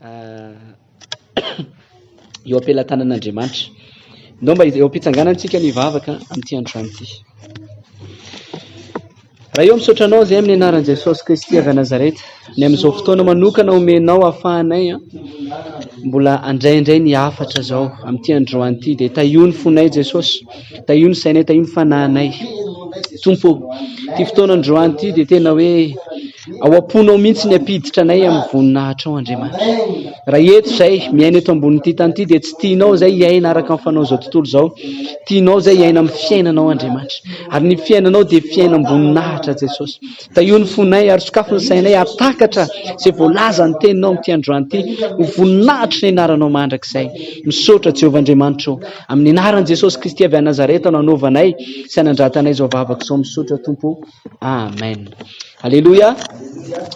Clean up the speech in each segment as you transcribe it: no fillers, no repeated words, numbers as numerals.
Eo am-pelatanan'Andriamanitra. Ndao mba eo am-pitsanganana tsika ny hivavaka amin'ity androany ity. Ray ô, misaotra anao izay amin'ny anaran'i Jesosy Kristy avy Nazareta. Ny amin'izao fotoana manokana omenao ahafahanay mbola andraindray ny hafatra izao amin'ity androany ity. Dia tahio ny fonay Jesosy, tahio ny sainay, tahio ny fanahinay. Tompo ô, ity fotoana androany ity dia tena hoe Ao am-ponao mihitsy ny hampiditra anay amin'ny voninahitrao Andriamanitra. Raha eto izay, miaina eto ambonin'ity tany ity dia tsy tianao izay hiaina araka ny fanao izao tontolo izao. Tianao izay hiaina amin'ny fiainanao Andriamanitra. Ary ny fiainanao dia fiainam-boninahitra Jesosy. Tahio ny fonay ary sokafy ny sainay hahatakatra izay voalazan'ny teninao amin'ity androany ity. Ho voninahitry ny anaranao mandrakizay. Misaotra Jehovah Andriamanitra ô. Amin'ny anaran'i Jesosy Kristy avy any Nazareta no anaovanay sy anandratanay izao vavaka izao. Misaotra Tompo. Amen. Aleloia.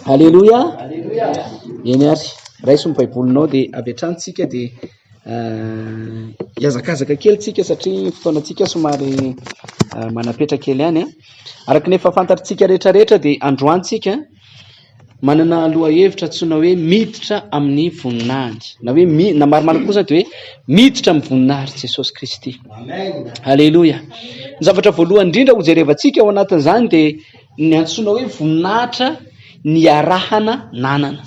Aleloia. Eny ary, raiso ny Baibolinao dia avy hatrany tsika dia eh, hihazakazaka kely tsika satria fotoanantsika somary eh, manapetra kely ihany. Eh. Araka ny efa fantatritsika rehetrarehetra dia androany tsika Manana lohahevitra antsoina hoe miditra amin'ny voninahiny na hoe mi- na marimarina kosa dia hoe miditra amin'ny voninahitr'i Jesosy Kristy. Aleloia. Ny zavatra voalohany indrindra hojerevantsika ao anatin'izany dia ny antsoina hoe voninahitra niarahana nanana.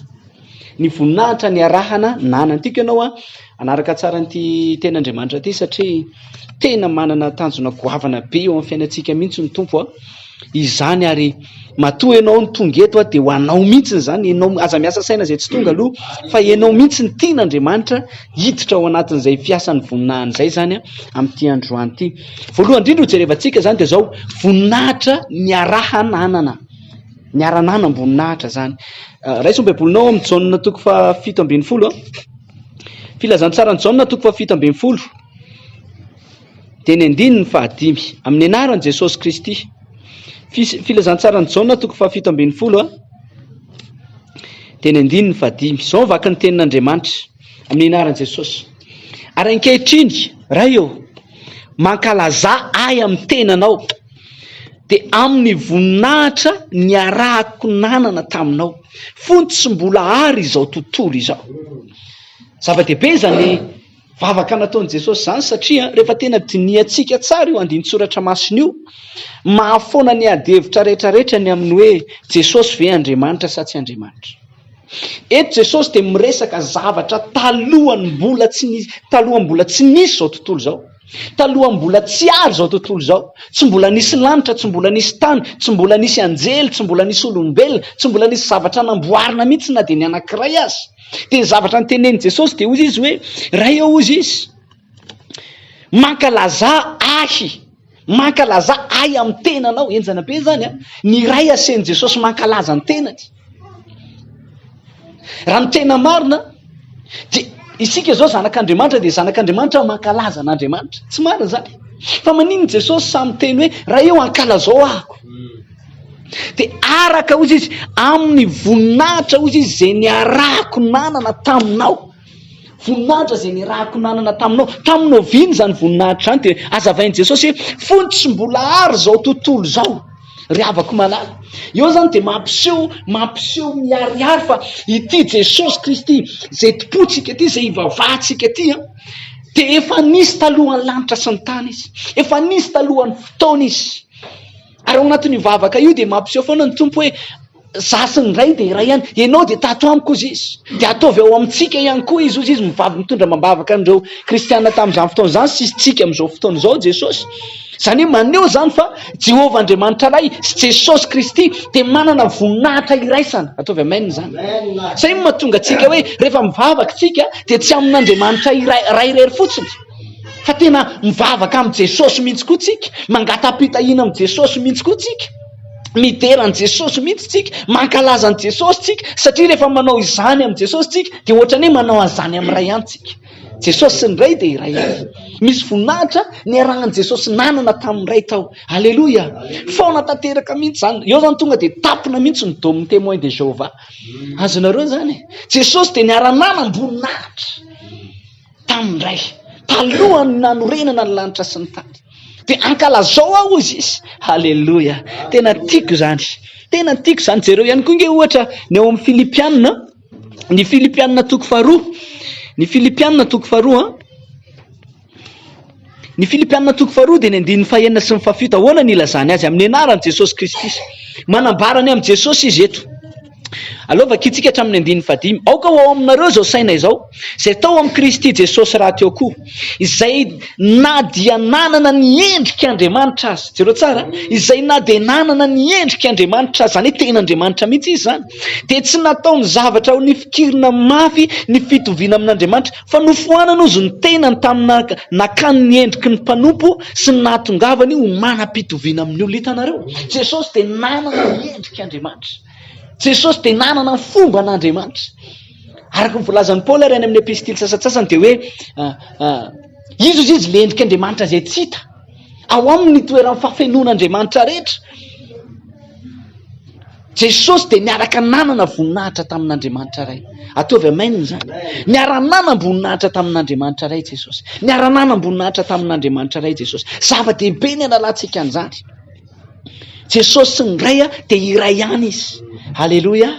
Ny voninahitra niarahana nanana. Tiako ianao a hanaraka tsara an'ity tenin'Andriamanitra ity satria tena manana tanjona goavana be eo amin'ny fiainantsika mihitsy ny Tompo a. Izany ary matoa ianao no tonga eto dia ho anao mihitsy izany, ianao aza miasa saina izay tsy tonga aloha fa ianao mihitsy no tian'Andriamanitra hiditra ao anatin'izay fiasan'ny voninahiny izay izany amin'ity androany ity. Voalohany indrindra ho jerevantsika izany dia izao, voninahitra niaraha-nanana, niara-nanam-boninahitra izany. Raiso ny Baibolinao amin'ny Jaona toko faha 17, Filazantsaran'i Jaona toko faha 17. Teny andininy fahadimy. Amin'ny anaran'i Jesosy Kristy. Filazantsaran'i Jaona toko fahafito ambin'ny folo a. Teny andininy fahadimy. Izao ny vaky ny tenin'Andriamanitra. Amin'ny anaran'i Jesosy. Ary ankehitriny, Ray ô, mankalazà ahy amin'ny tenanao, dia amin'ny voninahitra niarahako nanana taminao, fony tsy mbola ary izao tontolo izao. Zava-dehibe izany Vavaka nataon'i Jesosy izany satria rehefa tena dinihantsika tsara io andinin-tsoratra masina io, mahafoana ny adihevitra rehetrarehetra ny amin'ny hoe Jesosy ve Andriamanitra sa tsy Andriamanitra. Eto Jesosy dia miresaka zavatra talohan'ny mbola tsy nisy, talohan'ny mbola tsy nisy izao tontolo izao. Talohan'ny mbola tsy ary izao tontolo izao. Tsy mbola nisy lanitra, tsy mbola nisy tany, tsy mbola nisy anjely, tsy mbola nisy olombelona, tsy mbola nisy zavatra namboarina mihitsy na dia ny anankiray aza. Dia ny zavatra notenenin'i Jesosy dia hozy izy hoe, Ray ô hozy izy, mankalazà ahy, mankalazà ahy amin'ny tenanao. Henjana be izany an! Ny Ray asen'i Jesosy mankalaza ny tenany. Raha ny tena marina, dia isika izao zanak'Andriamanitra dia zanak'Andriamanitra mankalaza an'Andriamanitra. Tsy marina izany. Fa maninona Jesosy samy miteny hoe, Ray ô ankalazao ahako. Dia araka, hozy izy, amin'ny voninahitra, hozy izy, izay niarahako nanana taminao. Voninahitra izay niarahako nanana taminao. Tamin'ny oviana izany voninahitra izany? Dia hazavain'i Jesosy hoe, fony tsy mbola ary izao tontolo izao. Ry havako malala, eo izany dia mampiseho, mampiseho miharihary fa ity Jesosy Kristy izay tompontsika ity, izay ivavahantsika ity, dia efa nisy talohan'ny lanitra sy ny tany izy. Efa nisy talohan'ny fotoana izy. Ary ao anatin'io vavaka io dia mampiseho foana ny Tompo hoe za sy ny Ray dia iray ihany, ianao dia tato amiko hozy izy, dia ataovy ao amintsika ihany koa izy hozy izy, mivavy mitondra amam-bavaka an'ireo kristiana tamin'izany fotoana izany sy isika amin'izao fotoana izao Jesosy. Izany hoe maneho izany fa Jehovah Andriamanitra Ray sy Jesosy Kristy dia manana voninahitra iraisana. Ataovy amen izany. Izay no mahatonga antsika hoe rehefa mivavaka isika dia tsy amin'Andriamanitra iray Ray irery fotsiny. Fa tena mivavaka amin'i Jesosy mihitsy koa tsika, mangata-pitahiana amin'i Jesosy mihitsy koa tsika, midera an'i Jesosy mihitsy tsika, mankalaza an'i Jesosy tsika, satria rehefa manao izany amin'i Jesosy tsika dia ohatran'ny hoe manao an'izany amin'ny Ray ihany tsika. Jesosy sy ny Ray dia iray ihany. Misy voninahitra niarahan'i Jesosy nanana tamin'ny Ray tao. Aleloia! Foana tanteraka mihitsy izany. Eo izany tonga dia tapina mihitsy ny domin'ny Témoin de Jéhovah. Azonareo izany e? Jesosy dia niara-nanam-boninahitra. Tamin'ny Ray, talohan'ny nanorenana ny lanitra sy ny tany. Dia ankalazao aho hozy izy. Haleloia. Tena tiako izany. Tena tiako izany. Jereo ihany koa nge ohatra ny ao amin'ny Filipiana. Ny Filipianina toko faharoa, ny Filipianina toko faharoa an. Ny Filipianina toko faharoa dia ny andininy fahenina sy ny fahafito. Ahoana ny ilazany azy? Amin'ny anaran'i Jesosy Kristy. Manambara ny amin'i Jesosy izy eto. Aleo vakintsika hatramin'ny andininy fahadimy. Aoka ho ao aminareo izao saina izao, izay tao amin'i Kristy Jesosy rahateo koa, izay na dia nanana ny endrik'Andriamanitra aza. Jereo tsara, izay na dia nanana ny endrik'Andriamanitra aza, izany hoe tena Andriamanitra mihitsy izy izany, dia tsy nataony zavatra ho nifikirina mafy ny fitoviana amin'Andriamanitra, fa nofoanany ozy ny tenany tamin'ny nakany ny endriky ny mpanompo sy ny nahatongavany ho manam-pitoviana amin'ny olona. Hitanareo? Jesosy dia nanana ny endrik'Andriamanitra. Jesosy dia nanana ny fomban'Andriamanitra. Araka ny voalazan'i Paoly ary any amin'ny epistily sasantsasany dia hoe izy ozy izy le endrik'Andriamanitra izay tsy hita. Ao aminy ny toeran'ny fahafenoan'Andriamanitra rehetra. Jesosy dia niaraka nanana voninahitra tamin'Andriamanitra Ray. Ataovy amen izany. Niara-nanam-boninahitra tamin'Andriamanitra Ray Jesosy. Niara-nanam-boninahitra tamin'Andriamanitra Ray Jesosy. Zava-dehibe ny analantsika an'izany. Jesosy sy ny Ray dia iray ihany izy. Aleloia.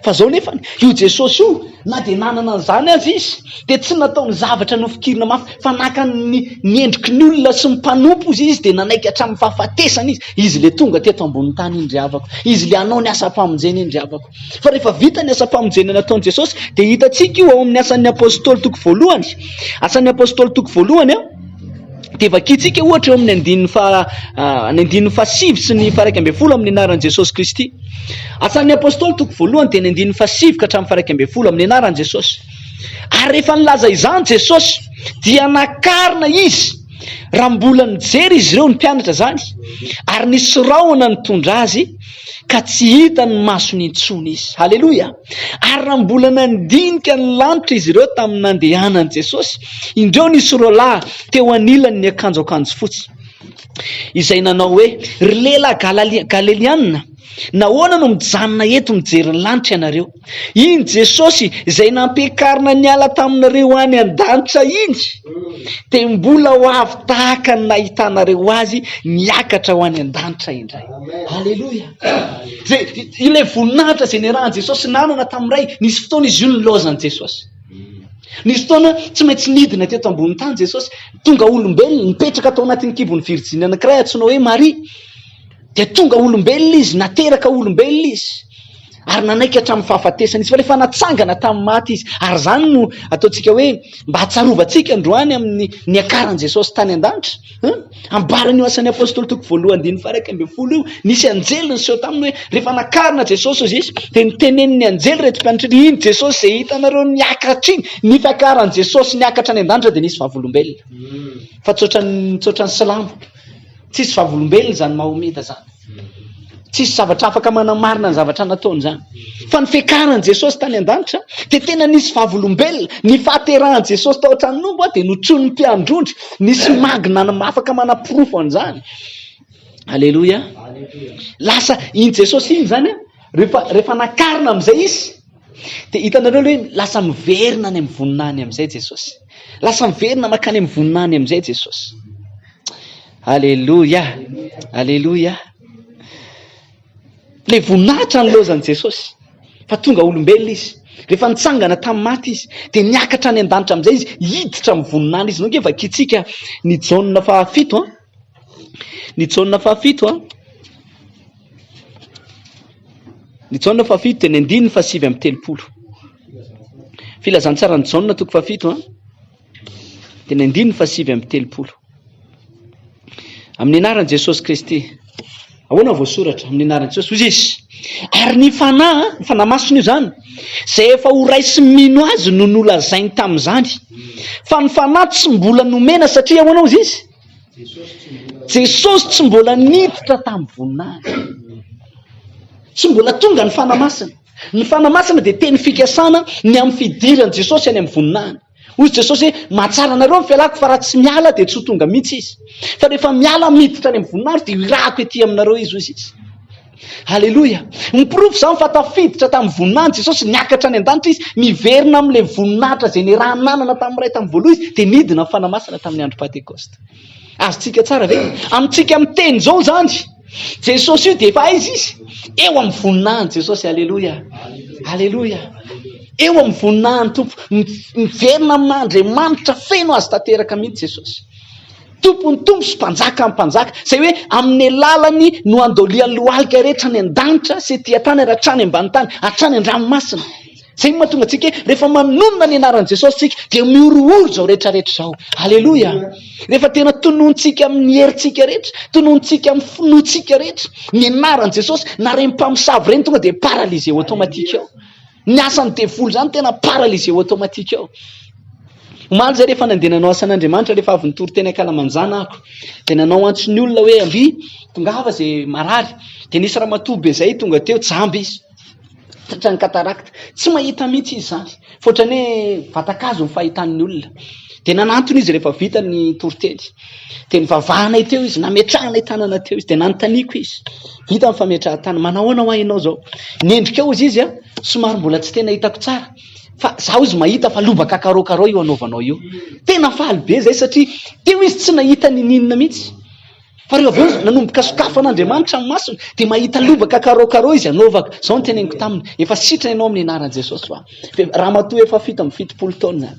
Fa zao nefany, io Jesosy io, na dia nanana an'izany aza izy, dia tsy nataony zavatra nofikirina mafy, fa naka ny ny endriky ny olona sy ny mpanompo izy, izy dia nanaiky hatramin'ny fahafatesana izy. Izy ilay tonga teto ambonin'ny tany iny ry havako. Izy ilay hanao ny asam-pamonjena iny ry havako. Fa rehefa vita ny asam-pamonjena nataon'i Jesosy, dia hitantsika io ao amin'ny Asan'ny Apostoly toko voalohany. Asan'ny Apostoly toko voalohany an. Dia vakintsika ohatra eo amin'ny andininy faha ny andininy fahasivy sy ny faha-iraika ambin'ny folo amin'ny anaran'i Jesosy Kristy. Asan'ny Apostoly toko voalohany dia ny andininy fahasivy ka hatramin'ny faha-iraika ambin'ny folo amin'ny anaran'i Jesosy. Ary rehefa nilaza izany Jesosy dia nakarina izy raha mbola nijery izy ireo ny mpianatra izany ary nisy rahona nitondra azy ka tsy hita ny masony intsony izy. Haleloia! Ary raha mbola nandinika ny lanitra izy ireo tamin'ny nandehanan'i Jesosy, indreo nisy roalahy teo anilany niakanjo akanjo fotsy, izay nanao hoe, Ry lehilahy Galelianina, nahoana no mijanona eto mijery ny lanitra ianareo? Iny Jesosy izay nampiakarina niala taminareo any an-danitra iny, dia mbola ho avy tahaka ny nahitanareo azy niakatra ho any an-danitra indray. Aleloia! Zay, ilay voninahitra izay niarahan'i Jesosy nanana tamin'ny Ray, nisy fotoana izy io nilaozan'i Jesosy. Nisy fotoana tsy maintsy nidina teto ambonin'ny tany Jesosy, tonga olombelona, nipetraka tao anatin'ny kibon'ny virjiny anankiray antsoina hoe Maria. Dia tonga olombelona izy, nateraka olombelona izy. Ary nanaiky hatramin'ny fahafatesana izy, fa rehefa natsangana tamin'ny maty izy. Ary izany no ataontsika hoe mba hatsarovantsika androany amin'ny niakaran'i Jesosy tany an-danitra. Ambaran'io asan'ny apostoly toko voalohany andininy faha-iraika ambin'ny folo io, nisy anjely niseho taminy hoe rehefa nakarina Jesosy hozy izy, dia nitenenin'ny anjely ireto mpianatra ireto, iny Jesosy izay hitanareo niakatra iny, ny fiakaran'i Jesosy niakatra any an-danitra dia nisy vavolombelona. Fa tsy ohatran'ny tsy ohatran'ny silamo. Tsisy vavolombelona izany Mahomeda izany. Tsisy zavatra afaka manamarina ny zavatra nataony izany. Fa ny fiakaran'i Jesosy tany an-danitra dia tena nisy vavolombelona. Ny fahaterahan'i Jesosy tao an-tranon'omby dia notronin'ny mpiandry ondry. Nisy magy afaka manaporofo an'izany. Aleloia. Lasa iny Jesosy iny izany rehefa rehefa nakarina amin'izay izy dia hitanareo le hoe lasa miverina any amin'ny voninahiny amin'izay Jesosy. Lasa miverina mankany amin'ny voninahiny amin'izay Jesosy. Aleloia! Aleloia! Ilay voninahitra nilaozan'i Jesosy, fa tonga olombelona izy. Rehefa nitsangana tamin'ny maty izy, dia niakatra any an-danitra amin'izay izy, hiditra amin'ny voninahiny izy. Nonge vakintsika ny Jaona fahafito an. Ny Jaona fahafito an. Ny Jaona fahafito dia ny andininy fahasivy amby telopolo. Filazantsaran'i Jaona toko fahafito an. Dia ny andininy fahasivy amby telopolo. Amin'ny anaran'i Jesosy Kristy. Ahoana voasoratra amin'ny anaran'i Jesosy? Hoy izy, ary ny Fanahy, ny Fanahy Masina io izany, izay efa ho raisin'ny mino azy no nolazainy tamin'izany. Fa ny Fanahy tsy mbola nomena satria ahoana hoy izy? Jesosy tsy mbola niditra tamin'ny voninahiny. Tsy mbola tonga ny Fanahy Masina. Ny Fanahy Masina dia teny fikasana ny amin'ny fidiran'i Jesosy any amin'ny voninahiny. Hoy Jesosy hoe, Mahatsara anareo ny fialako fa raha tsy miala dia tsy ho tonga mihitsy izy. Fa rehefa miala miditra any amin'ny voninahitro dia hirahako ety aminareo izy, hoy izy. Aleloia! Miporofo izany fa tafiditra tamin'ny voninahiny Jesosy, niakatra any an-danitra izy, miverina amin'ilay voninahitra izay niarahany nanana tamin'ny Ray tamin'ny voalohany izy, dia nidina ny Fanahy Masina tamin'ny andro Pantekosta. Azontsika tsara ve? Amintsika miteny izao izany, Jesosy io dia efa aiza izy? Eo amin'ny voninahiny Jesosy, aleloia! Aleloia! Eo amin'ny voninahin'ny Tompo. Miverina amin'ny maha Andriamanitra feno azy tanteraka mihitsy Jesosy. Tompon'ny tompo sy mpanjakan'ny mpanjaka. Izay hoe amin'ny alalany no andolian'ny lohalika rehetra any an-danitra sy ety an-tany ary hatrany ambany tany, hatrany an-dranomasina. Izay no mahatonga antsika hoe rehefa manonona ny anaran'i Jesosy isika dia mihorohoro izao rehetra rehetra izao. Aleloia! Rehefa tena tononontsika amin'ny herintsika rehetra, tononontsika amin'ny finoantsika rehetra ny anaran'i Jesosy, na ireny mpamosavy ireny tonga dia paralysé automatique ao. Ny asan'ny devoly izany tena paralysé automatique ao. Omaly zay rehefa nandeha nanao asan'Andriamanitra rehefa avy nitory teny ankalamanjana aho dia nanao antso ny olona hoe avia tongava zay marary dia nisy ramatoa be zay tonga teo jamba izy tratran'ny cataracte tsy mahita mihitsy izy izany fa ohatran'ny hoe vatan-kazo ny fahitan'ny olona dia nanantona izy rehefa vita ny toriteny dia nivavahanay teo izy nametrahanay tanana teo izy dia nanontaniako izy vita ny fametrahan-tanana manahoana hoa ianao izao ny endrikao hozy izy a somary mbola tsy tena hitako tsara fa za hozy mahita fa lobaka carreau io anaovanao io tena faly be zay satria teo izy tsy nahita nininona mihitsy Fa rehefa avy eo nanomboka sokafan'Andriamanitra ny masony dia mahita lobaka carreau carreau izy anaovako. Izao no teneniko taminy, efa sitrana ianao amin'ny anaran'i Jesosy fa ramatoa efa 77 taona.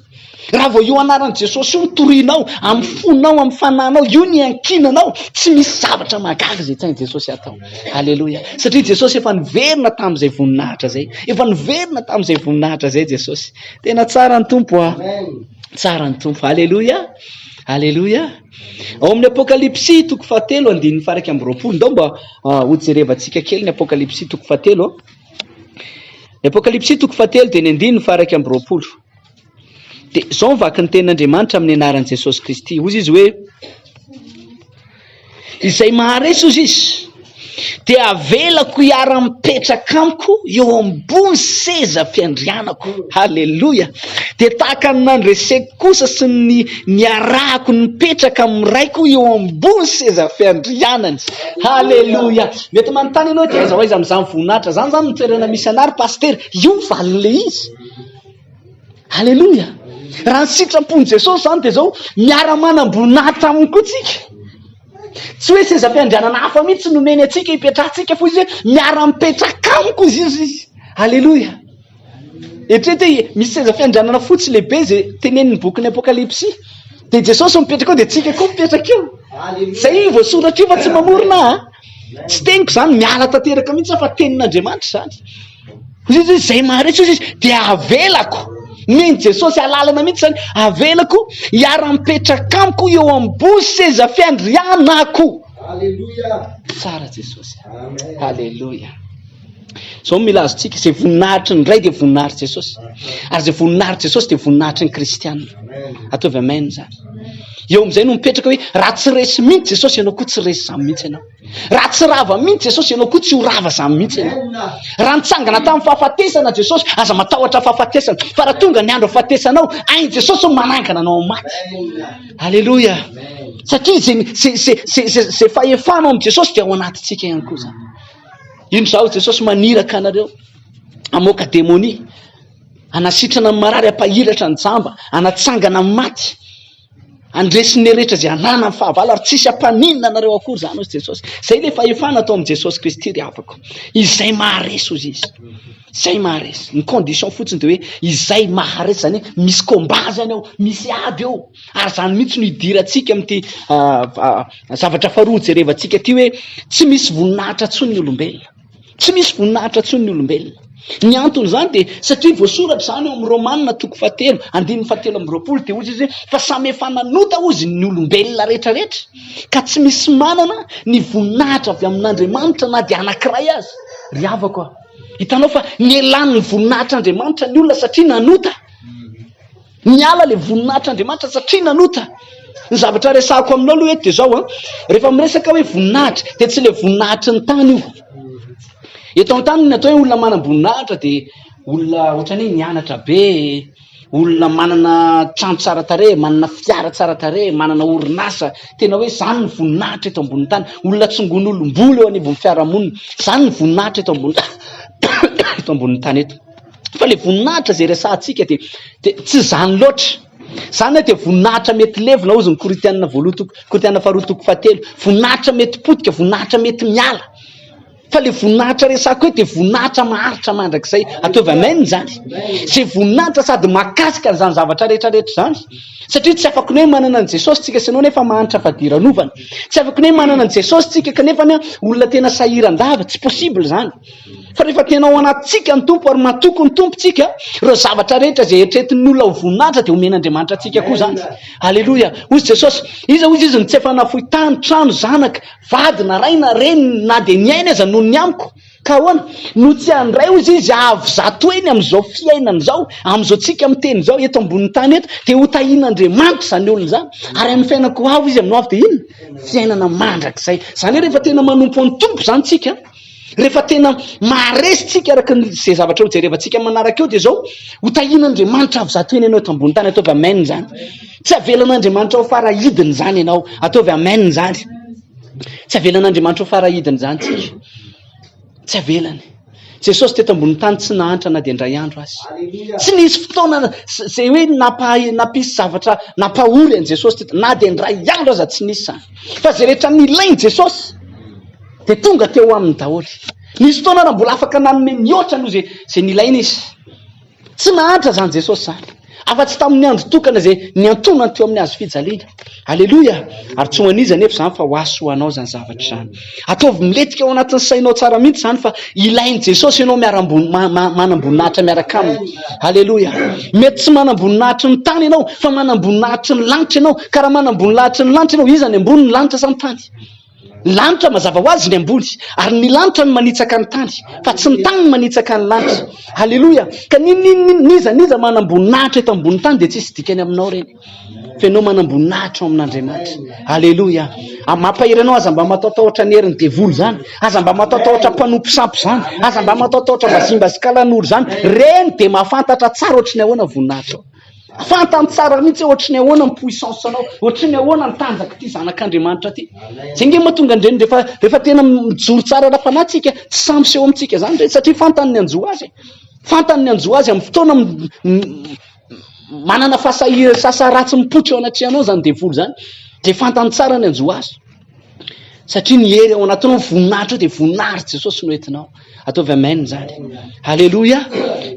Raha vao io anaran'i Jesosy io no torianao amin'ny fonao, amin'ny fanahinao, io no iankinanao, tsy misy zavatra mahagaga izay tsy hain'i Jesosy atao. Aleloia. Satria Jesosy efa niverina tamin'izay voninahitra izay. Efa niverina tamin'izay voninahitra izay Jesosy. Tena tsara ny Tompo a. Tsara ny Tompo. Aleloia. Aleloia. Ao amin'ny Apokalypsy toko fahatelo andininy faha-21, ndao mba ah, hojerevantsika kely ny Apokalypsy toko fahatelo. Ny Apokalypsy toko fahatelo dia ny andininy faha-21. Dia izao ny vaky ny tenin'Andriamanitra amin'ny anaran'i Jesosy Kristy. Hoy izy hoe Izay maharesy hozy izy dia avelako hiara-mipetraka amiko eo ambony seza fiandrianako. Haleloia! Dia tahaka ny nandreseko kosa sy ny niarahako nipetraka amin'ny Raiko eo ambony seza fiandrianany. Haleloia! Mety manontany ianao hoe dia aiza ho aiza amin'izany voninahitra izany izany ny toerana misy anà ry pasitera? Io ny valin'ilay izy. Aleloia! Raha ny sitrapon'i Jesosy izany dia izao, miara-manam-boninahitra aminy koa tsika. Tsy hoe seza fiandrianana hafa mihitsy no omeny antsika hipetrahantsika fa izy hoe miara-mipetraka amiko izy izy izy. Aleloia! Eritrereto hoe misy seza fiandrianana fotsy lehibe izay tenenin'ny bokin'ny Apokalypsy. Dia Jesosy mipetraka eo dia tsika koa mipetraka eo. Izay voasoratra io fa tsy mamorona aho. Tsy teniko izany, miala tanteraka mihitsy aho fa tenin'Andriamanitra izany. Hoy izy hoe izay maharesy hoy izy dia avelako. Nomen'i Jesosy alalana mihitsy izany, avelako hiara-mipetraka amiko eo ambony seza fiandrianako. Tsara Jesosy. Aleloia. Izao no mila azontsika, izay voninahitry ny Ray dia voninahitr'i Jesosy. Ary izay voninahitr'i Jesosy dia voninahitry ny Kristiana. Ataovy amen izany. Eo amin'izay no mipetraka hoe raha tsy resy mihitsy Jesosy ianao koa tsy resy izany mihitsy ianao. Raha tsy rava mihitsy Jesosy ianao koa tsy ho rava izany mihitsy ianao. Raha nitsangana tamin'ny fahafatesana Jesosy, aza matahotra fahafatesana, fa raha tonga ny andro fahafatesanao, hain'i Jesosy ny manangana anao amin'ny maty. Aleloia. Satria izay izay izay izay izay fahefana ao amin'i Jesosy dia ao anatintsika ihany koa izany. Ino izaho Jesosy maniraka anareo hamoaka demonia, hanasitrana ny marary, hampahiratra ny jamba, hanatsangana ny maty. Handresy ny rehetra izay ananan'ny fahavalo ary tsisy hampaninona anareo akory izany hozy Jesosy. Izay ilay fahefana atao amin'i Jesosy Kristy ry havako. Izay maharesy hozy izy. Izay maharesy. Ny condition fotsiny dia hoe izay maharesy izany hoe misy combat izany ao, misy ady eo. Ary izany mihitsy no hidirantsika amin'ity zavatra faharoa jerevantsika ity hoe tsy misy voninahitra intsony ny olombelona. Tsy misy voninahitra intsony ny olombelona. Ny anton'izany dia satria voasoratra izany ao amin'ny Romana toko fahatelo, andininy fahatelo amby 20, dia hoy izy hoe fa samy efa nanota hozy ny olombelona rehetrarehetra, ka tsy misy manana ny voninahitra avy amin'Andriamanitra na dia anankiray aza. Ry havako a, hitanao fa nialany ny voninahitr'Andriamanitra ny olona satria nanota. Niala ilay voninahitr'Andriamanitra satria nanota. Ny zavatra resahako aminao aloha eto dia izao an, rehefa miresaka hoe voninahitra dia tsy ilay voninahitry ny tany io. Eto an-tany ny atao hoe olona manam-boninahitra dia olona ohatran'ny hoe nianatra be, olona manana trano tsara tarehy, manana fiara tsara tarehy, manana orinasa, tena hoe izany ny voninahitra eto ambonin'ny tany. Olona tsongon'olom-bolo eo anivon'ny fiarahamonina, izany ny voninahitra eto ambony eto ambonin'ny tany eto. Fa le voninahitra izay resahantsika dia dia tsy izany loatra. Izany hoe dia voninahitra mety levona hozy ny Korintiana voalohany toko Korintiana faharoa toko fahatelo. Voninahitra mety potika, voninahitra mety miala. Fa le voninahitra resako eto dia voninahitra maharitra mandrakizay. Ataovy amen izany. Izay voninahitra sady mahakasika an'izany zavatra rehetra rehetra izany. Satria tsy afaka ny hoe manana an'i Jesosy tsika sy ianao nefa mahantra fadiranovana. Tsy afaka ny hoe manana an'i Jesosy tsika kanefa ny olona tena sahiran-dava. Tsy possible izany. Fa rehefa tena ao anatintsika ny Tompo ary matoky ny Tompo tsika, ireo zavatra rehetra izay eritreretin'ny olona ho voninahitra dia omen'Andriamanitra antsika koa izany. Aleloia. Hoy Jesosy, iza hoy izy no tsy efa nafoy tany, trano, zanaka, vady na ray na reny na dia ny ainy aza noho ny amiko? Ka ahoana? No tsy handray hoy izy avo zatoeny amin'izao fiainana izao, amin'izao tsika miteny izao eto ambonin'ny tany eto, dia ho tahian'Andriamanitra izany olona izany. Ary amin'ny fiainako ho avy izy amin'ny ho avy dia inona? Fiainana mandrakizay. Izany hoe rehefa tena manompo an'ny Tompo izany tsika, rehefa tena maharesy tsika araka ny izay zavatra ho jerevantsika manaraka eo dia izao, ho tahian'Andriamanitra avo zatoeny ianao eto ambonin'ny tany, ataovy amen izany. Tsy avelan'Andriamanitra ho farahidiny izany ianao, ataovy amen izany. Tsy avelan'Andriamanitra ho farahidiny izany tsika. Tsy avelany. Jesosy teto ambonin'ny tany tsy nahantra na dia indray andro aza. Tsy nisy fotoana izay hoe nampisy zavatra nampahory an'i Jesosy teto, na dia indray andro aza tsy nisy izany. Fa izay rehetra nilain'i Jesosy dia tonga teo aminy daholo. Nisy fotoana raha mbola afaka nanome mihoatra noho izay izay nilainy izy. Tsy nahantra izany Jesosy izany, afa-tsy tamin'ny andro tokana izay niantonany teo amin'ny hazo fijaliana. Aleloia! Ary tsy ho an'iza anefa izany fa ho ahy sy ho anao izany zavatra izany. Ataovy milentika ao anatin'ny sainao tsara mihitsy izany fa ilain'i Jesosy ianao miara-manam-boninahitra miaraka aminy. Aleloia! Mety tsy manam-boninahitry ny tany ianao fa manam-boninahitry ny lanitra ianao. Ka raha manam-boninahitry ny lanitra ianao, iza ny ambony, ny lanitra sa ny tany? Ny lanitra mazava ho azy ny ambony, ary ny lanitra no manitsaka ny tany, fa tsy ny tany no manitsaka ny lanitra. Aleloia! Ka n'inon'inona, n'iza n'iza manam-boninahitra eto ambonin'ny tany dia tsisy dikany aminao ireny. Fa ianao manam-boninahitra ao amin'Andriamanitra. Aleloia! Mampahery anao aza mba matahotahotra ny herin'ny devoly izany, aza mba matahotahotra mpanompo sampy izany, aza mba matahotahotra vazimba sy kalanoro izany. Ireny dia mahafantatra tsara ohatry ny ahoana ny voninahitrao. Fantany tsara mihitsy hoe ohatry ny ahoana ny puissance anao, ohatry ny ahoana ny tanjak'ity zanak'Andriamanitra ity. Zay nge mahatonga an'ireny rehefa rehefa tena mijoro tsara ara-panahy tsika, tsy sahy miseho amintsika zany ireny satria fantany ny hanjo azy. Fantany ny hanjo azy amin'ny fotoana manana fahasahiranana sasa ratsy mipoitra eo anatrehanao zany devoly zany, dia fantany tsara ny hanjo azy. Satria ny hery ao anatinao, ny voninahitra ao dia voninahitr'i Jesosy no entinao. Ataovy amen izany. Aleloia.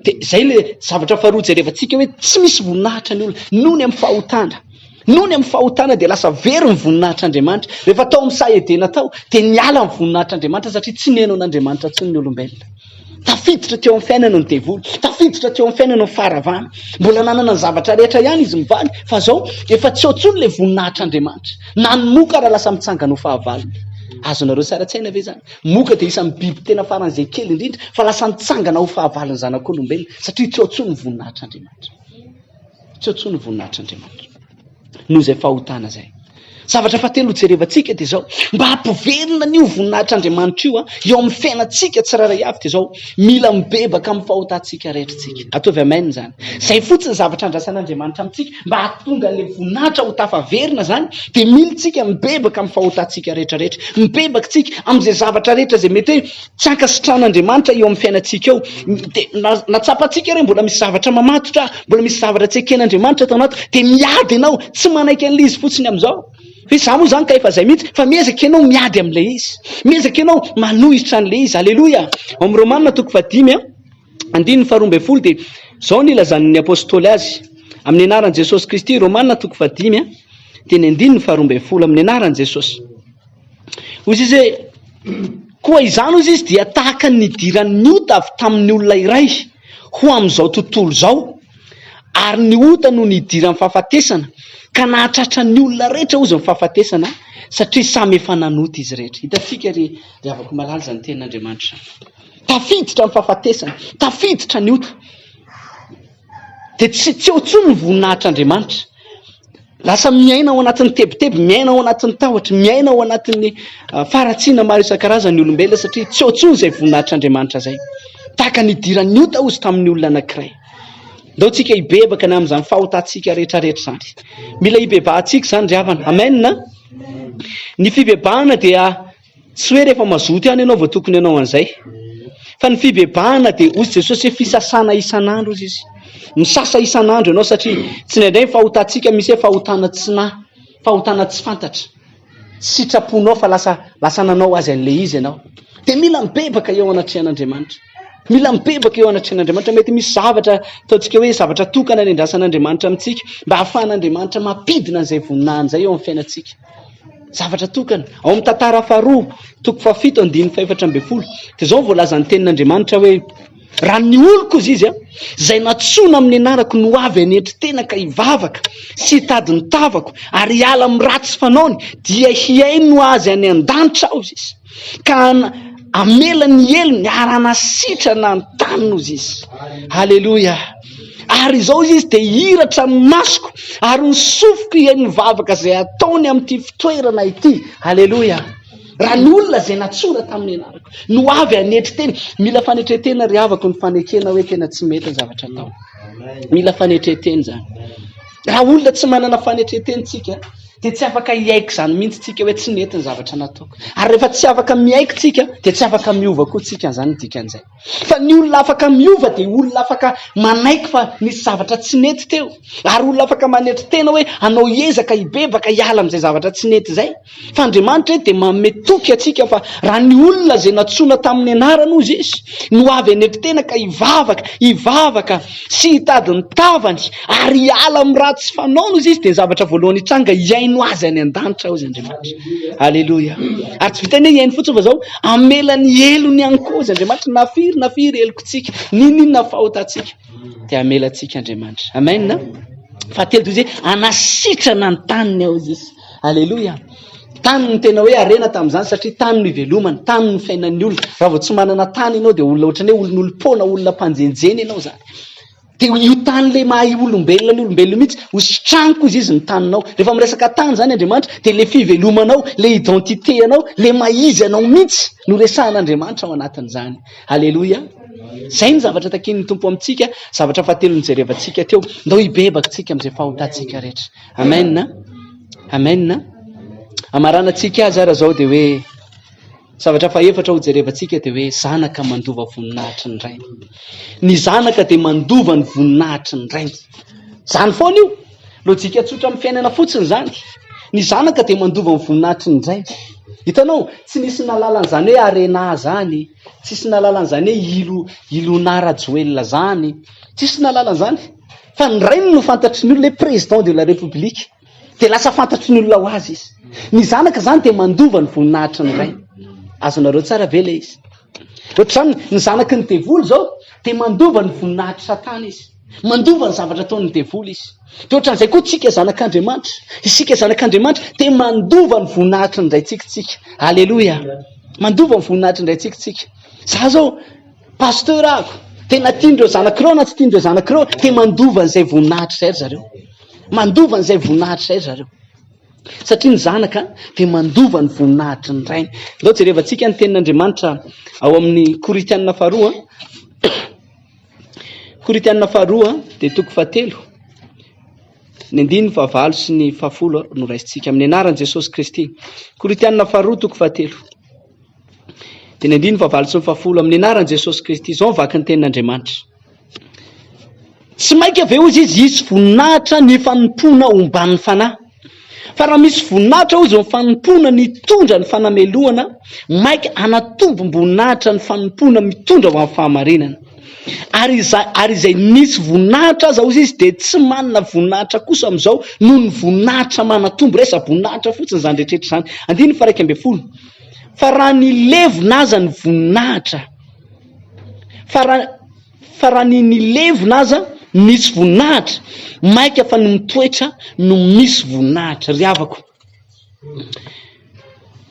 Dia izay le zavatra faharoa jerevantsika hoe tsy misy voninahitra ny olona. Noho ny amin'ny fahotana. Noho ny amin'ny fahotana dia lasa very ny voninahitr'Andriamanitra. Rehefa tao amin'ny saha Edena tao dia niala ny voninahitr'Andriamanitra satria tsy nino an'Andriamanitra intsony ny olombelona. Tafiditra teo amin'ny fiainana ny devoly, tafiditra teo amin'ny fiainana ny faharavana. Mbola nanana ny zavatra rehetra ihany izy mivady, fa zao efa tsy eo intsony ilay voninahitr'Andriamanitra. Na ny moka ara lasa mitsangana ho fahavalony. Azonareo sary an-tsaina ve izany? Moka dia isan'ny biby tena faran'izay kely indrindra, fa lasa nitsangana ho fahavalon'ny zanak'olombelona, satria tsy eo intsony ny voninahitr'Andriamanitra. Tsy eo intsony ny voninahitr'Andriamanitra. Noho izay fahotana izay. Zavatra fahatelo hojerevantsika dia izao, mba hampiverina an'io voninahitr'Andriamanitra io eo amin'ny fiainantsika tsirairay avy dia izao, mila mibebaka amin'ny fahotantsika rehetra isika. Ataovy amen izany. Izay fotsiny zavatra andrasan'Andriamanitra amintsika, mba hahatonga an'ilay voninahitra ho tafaverina izany, dia mila isika mibebaka amin'ny fahotantsika rehetra rehetra. Mibebaka isika amin'izay zavatra rehetra izay mety hoe Tsy ankasitrahan'Andriamanitra eo amin'ny fiainantsika eo. Dia na, na tsapantsika re mbola misy zavatra mamatotra, mbola misy zavatra tsy eken'Andriamanitra ato anaty, dia miady ianao, tsy manaiky an'ilay izy fotsiny amin'izao. Hoe izaho moa izany ka efa izay mihitsy, fa miezaka ianao miady amin'ilay izy. Miezaka ianao manohitra an'ilay izy. Aleloia! Ao amin'ny Romana toko fahadimy, andininy faharoa ambin'ny folo dia izao no ilazan'ny apostoly azy, amin'ny anaran'i Jesosy Kristy, Romana toko fahadimy, dia ny andininy faharoa ambin'ny folo, amin'ny anaran'i Jesosy. Hoy izy hoe, Koa izany, hoy izy, dia tahaka ny nidiran'ny ota avy tamin'ny olona iray ho amin'izao tontolo izao, ary ny ota no nidiran'ny fahafatesana, ka nahatratra ny olona rehetra, hozy, ny fahafatesana, satria samy efa nanota izy rehetra. Hitantsika, ry ry havako malala, izany tenin'Andriamanitra izany. Tafiditra ny fahafatesana, tafiditra ny ota. Dia tsy tsy eo intsony ny voninahitr'Andriamanitra. Lasa miaina ao anatin'ny tebiteby, miaina ao anatin'ny tahotra, miaina ao anatin'ny ah, faharatsiana maro isan-karazany ny olombelona satria tsy eo intsony izay voninahitr'Andriamanitra izay. Tahaka ny idiran'ny ota ozy tamin'ny olona anankiray. Ndao tsika hibebaka ny amin'izany fahotantsika rehetrarehetra izany. Mila hibebahantsika izany ry havana. Amen. Ny fibebahana dia Tsy hoe rehefa mazoto ihany ianao vao tokony hanao an'izay. Fa ny fibebahana dia hoy Jesosy hoe fisasana isan'andro hozy izy. Misasa isan'andro ianao satria tsy indraindray ny fahotantsika misy hoe fahotana tsy nahy, fahotana tsy fantatra. sitraponao fa lasa lasa nanao azy an'ilay izy ianao. Dia mila mibebaka eo anatrehan'Andriamanitra. Mila mibebaka eo anatrehan'Andriamanitra. Mety misy zavatra ataontsika hoe zavatra tokana nendrasan'Andriamanitra amintsika mba hahafahan'Andriamanitra mampidina an'izay voninahiny izay eo amin'ny fiainantsika. Zavatra tokana. Ao amin'ny tantara faharoa, toko fahafito, andininy fahefatra ambin'ny folo, dia izao no voalazan'ny tenin'Andriamanitra hoe, Raha ny oloko, hozy izy, izay nantsoina amin'ny anarako no avy hanetry tena ka hivavaka sy hitady ny tavako ary hiala amin'ny ratsy fanaony, dia hihaino azy any an-danitra aho, hozy izy, ka hamela ny helony ary hanasitrana ny taniny, hozy izy. Haleloia! Ary izao, hozy izy, dia hihiratra ny masoko ary ny sofiko hihaino ny vavaka izay ataony amin'ity fitoerana ity. Haleloia! Raha ny olona izay nantsoina tamin'ny anarako no avy hanetry tena, mila fanetren-tena ry havako ny fanekena hoe tena tsy mety ny zavatra atao. Mila fanetren-tena izany. Raha olona tsy manana fanetren-tena tsika dia tsy afaka hiaiky izany mihitsy tsika hoe tsy nety ny zavatra nataoko. Ary rehefa tsy afaka miaiky tsika dia tsy afaka miova koa tsika, izany ny dikan'izay. Fa ny olona afaka miova dia olona afaka manaiky fa nisy zavatra tsy nety teo. Ary olona afaka manetry tena hoe hanao ezaka hibebaka hiala amin'izay zavatra tsy nety izay. Fa Andriamanitra eto dia manome toky antsika fa raha ny olona izay nantsoina tamin'ny anarany hozy izy no avy hanetry tena ka hivavaka, hivavaka sy hitady ny tavany ary hiala amin'ny ratsy fanaony hozy izy dia ny zavatra voalohany hitranga hihaino azy any an-danitra hozy Andriamanitra. Aleloia. Ary tsy vitan'ny hoe hihaino fotsiny fa zao hamela ny helony ihany koa hozy Andriamanitra na firy na firy helokontsika, n'inon'inona fahotantsika dia hamela antsika Andriamanitra. Amen. Fahatelo dia izy hoe hanasitrana ny taniny hozy izy. Aleloia! Tany no tena hoe harena tamin'izany satria tany no ivelomana, tany no fiainan'ny olona. Raha vao tsy manana tany ianao dia olona ohatran'ny hoe olon'olom-poana, olona mpanjenjena ianao izany. Dia io tany ilay maha olombelona ny olombelona mihitsy, ho sitraniko hozy izy ny taninao. Rehefa miresaka tany izany Andriamanitra dia ilay fivelomanao, ilay identité anao, ilay maha izy anao mihitsy no resahan'Andriamanitra ao anatin'izany. Aleloia! Izay ny zavatra takian'ny Tompo amintsika, zavatra fahatelo nijerevantsika teo. Ndao hibebaka tsika amin'izay fahotantsika rehetra. Amen a! Amen a! Amaranantsika azy ara zao dia hoe zavatra fahefatra ho jerevantsika dia hoe zanaka mandova voninahitry ny rainy. Ny zanaka dia mandova ny voninahitry ny rainy. Zany foana io. Lojika tsotra amin'ny fiainana fotsiny izany. Ny zanaka dia mandova ny voninahitry ny rainy. Hitanao, tsy nisy nahalala an'izany hoe Arena zany, tsisy nahalala an'izany hoe Ilo Ilona Rajoelina zany, tsisy nahalala an'izany. Fa ny rainy no fantatry ny olona hoe président de la république. Dia lasa fantatry ny olona ho azy izy. Ny zanaka izany dia mandova ny voninahitry ny rainy. Azonareo tsara ve ilay izy? Ohatr'izany, ny zanaky ny devoly izao dia mandova ny voninahitr'i Satana izy. Mandova ny zavatra ataon'ny devoly izy. Dia ohatran'izay koa tsika zanak'Andriamanitra. Isika zanak'Andriamanitra dia mandova ny voninahitry ny raintsika tsika. Aleloia. Mandova ny voninahitry ny raintsika tsika. Za zao Pasteur ako, tena tian'ireo zanako ireo na tsy tian'ireo zanako ireo, dia mandova an'izay voninahitra izay ry zareo. Mandova an'izay voninahitra izay ry zareo. Satria ny zanaka dia mandova ny voninahitry ny rainy. Ndao jerevantsika ny tenin'Andriamanitra ao amin'ny Korintianina faharoa. Korintianina faharoa dia toko fahatelo. Ny andininy fahavalo sy ny fahafolo no raisintsika amin'ny anaran'i Jesosy Kristy. Korintianina faharoa toko fahatelo. Dia ny andininy fahavalo sy ny fahafolo amin'ny anaran'i Jesosy Kristy. Izao ny vaky ny tenin'Andriamanitra. Tsy maika ve hozy izy hisy voninahitra ny fanompoana omban'ny fanahy? Fa raha misy voninahitra hozy ny fanompoana nitondra ny fanamelohana, maika hanatombom-boninahitra ny fanompoana mitondra ho amin'ny fahamarinana. Ary izay, ary izay nisy voninahitra aza hozy izy dia tsy manana voninahitra kosa amin'izao noho ny voninahitra manatombo. Resa-boninahitra fotsiny izany rehetrarehetra izany. Andininy faha 11. Fa raha nilevina aza ny voninahitra, fa raha, fa raha ny nilevina aza nisy voninahitra, mainka fa ny mitoetra no misy voninahitra. Ry havako,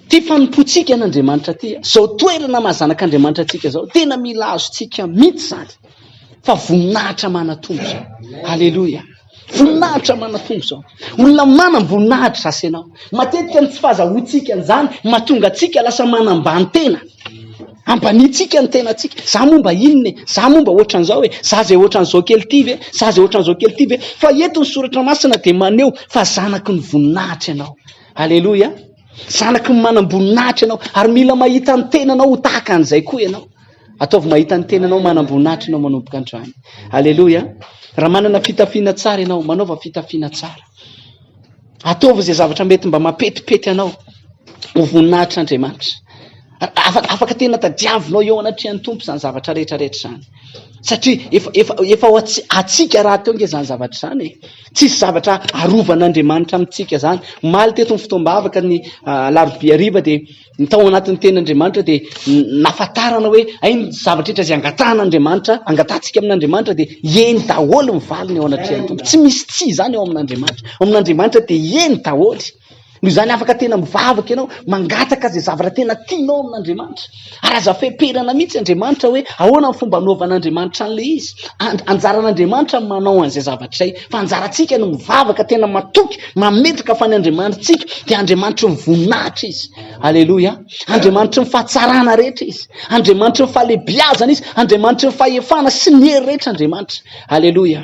ty fanompoantsika an'Andriamanitra ty, zao toerana maha zanak'Andriamanitra antsika zao, tena mila azontsika mihitsy zany, fa voninahitra manan-tompo zao. Aleloia. Voninahitra manan-tompo zao. Olona manam-boninahitra zasy ianao. Matetika ny tsy fahazahoantsika an'izany mahatonga antsika lasa manambany tena. Ambanintsika ny tenantsika. Za moa mba inona e? Za moa mba ohatran'izao e? Za zay ohatran'izao kely ity ve? Za zay ohatran'izao kely ity ve? Fa eto ny soratra masina dia maneho fa zanaky ny voninahitra ianao. Aleloia. Zanaky ny manam-boninahitra ianao ary mila mahita ny tenanao ho tahaka an'izay koa ianao. Ataovy mahita ny tenanao manam-boninahitra ianao manomboka androany. Aleloia. Raha manana fitafiana tsara ianao, manaova fitafiana tsara. Ataovy izay zavatra mety mba mampetipety anao. Ho voninahitr'Andriamanitra. Afaka, afaka tena tadiavinao eo anatrehan'ny Tompo izany zavatra rehetra rehetra izany. Satria efa, efa, efa ho antsika rahateo nge izany zavatra izany e. Tsisy zavatra arovan'Andriamanitra amintsika izany. Omaly teto ny fotoam-bavaka ny alarobia hariva dia ny tao anatin'ny tenin'Andriamanitra dia nahafantarana hoe hay ny zavatra rehetra izay angatahan'Andriamanitra, angatahantsika amin'Andriamanitra dia eny daholo ny valiny eo anatrehan'ny Tompo. Tsy misy tsia izany eo amin'Andriamanitra. Ao amin'Andriamanitra dia eny daholo. Noho izany afaka tena mivavaka ianao, mangataka izay zavatra tena tianao amin'Andriamanitra. Ary aza feperana mihitsy Andriamanitra hoe ahoana ny fomba anaovan'Andriamanitra an'ilay izy. Anjaran'Andriamanitra ny manao an'izay zavatra izay. Fa anjarantsika no mivavaka tena matoky, mametraka fa ny Andriamanitsika dia Andriamanitry ny voninahitra izy. Aleloia. Andriamanitry ny fahatsarana rehetra izy. Andriamanitry ny fahalehibiazana izy. Andriamanitry ny fahefana sy ny hery rehetra Andriamanitra. Aleloia.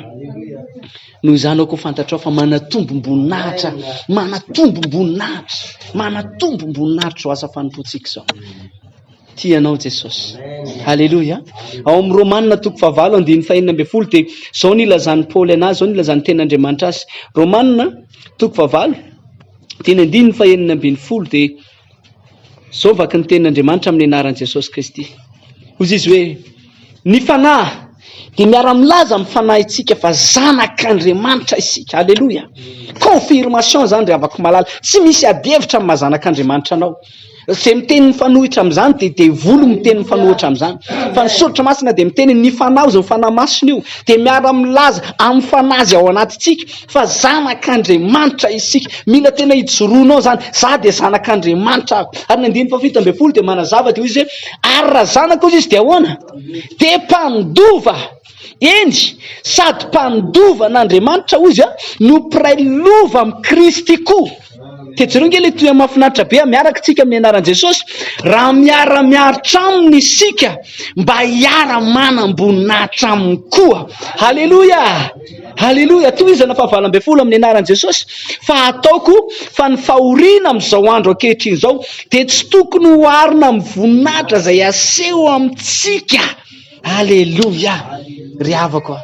Noho izany aoka ho fantatrao fa manatombom-boninahitra, manatombom-boninahitra, manatombom-boninahitra izao asa fanompoantsika izao. Tia anao Jesosy. Aleloia. Ao amin'ny Romanina toko fahavalo andininy fahenina ambin'ny folo dia izao ny ilazan'i Paoly anazy, izao ny ilazan'ny tenin'Andriamanitra azy. Romanina toko fahavalo teny andininy fahenina ambin'ny folo dia Izao vaky ny tenin'Andriamanitra amin'ny anaran'i Jesosy Kristy. Hoy izy hoe, Ny Fanahy dia miara-milaza amin'ny fanahintsika fa zanak'Andriamanitra isika. Aleloia! Confirmation izany ry havako malala. Tsy misy adihevitra amin'ny maha zanak'Andriamanitra anao. Izay miteny mifanohitra amin'izany dia devoly miteny mifanohitra amin'izany. Fa ny soratra masina dia miteny ny Fanahy, izao Fanahy Masina io, dia miara-milaza amin'ny Fanahy izay ao anatintsika fa zanak'Andriamanitra isika. Mila tena ijoroanao izany. Za dia zanak'Andriamanitra aho. Ary ny andininy fahafito ambin'ny folo dia manazava dia hoy izy hoe, ary raha zanaka hozy izy dia ahoana? Dia mpandova. Eny, sady mpandova an'Andriamanitra hozy no mpiray lova amin'i Kristy koa. Dia jereo nge ilay tohiny mahafinaritra be, miaraka tsika amin'ny anaran'i Jesosy, raha miara-miaritra aminy isika mba hiara-manam-boninahitra aminy koa. Haleloia! Haleloia! Tohizana faha 18 amin'ny anaran'i Jesosy, fa ataoko fa ny fahoriana amin'izao andro ankehitriny izao dia tsy tokony hoharina amin'ny voninahitra izay aseho amintsika. Aleloia! Ry havako a!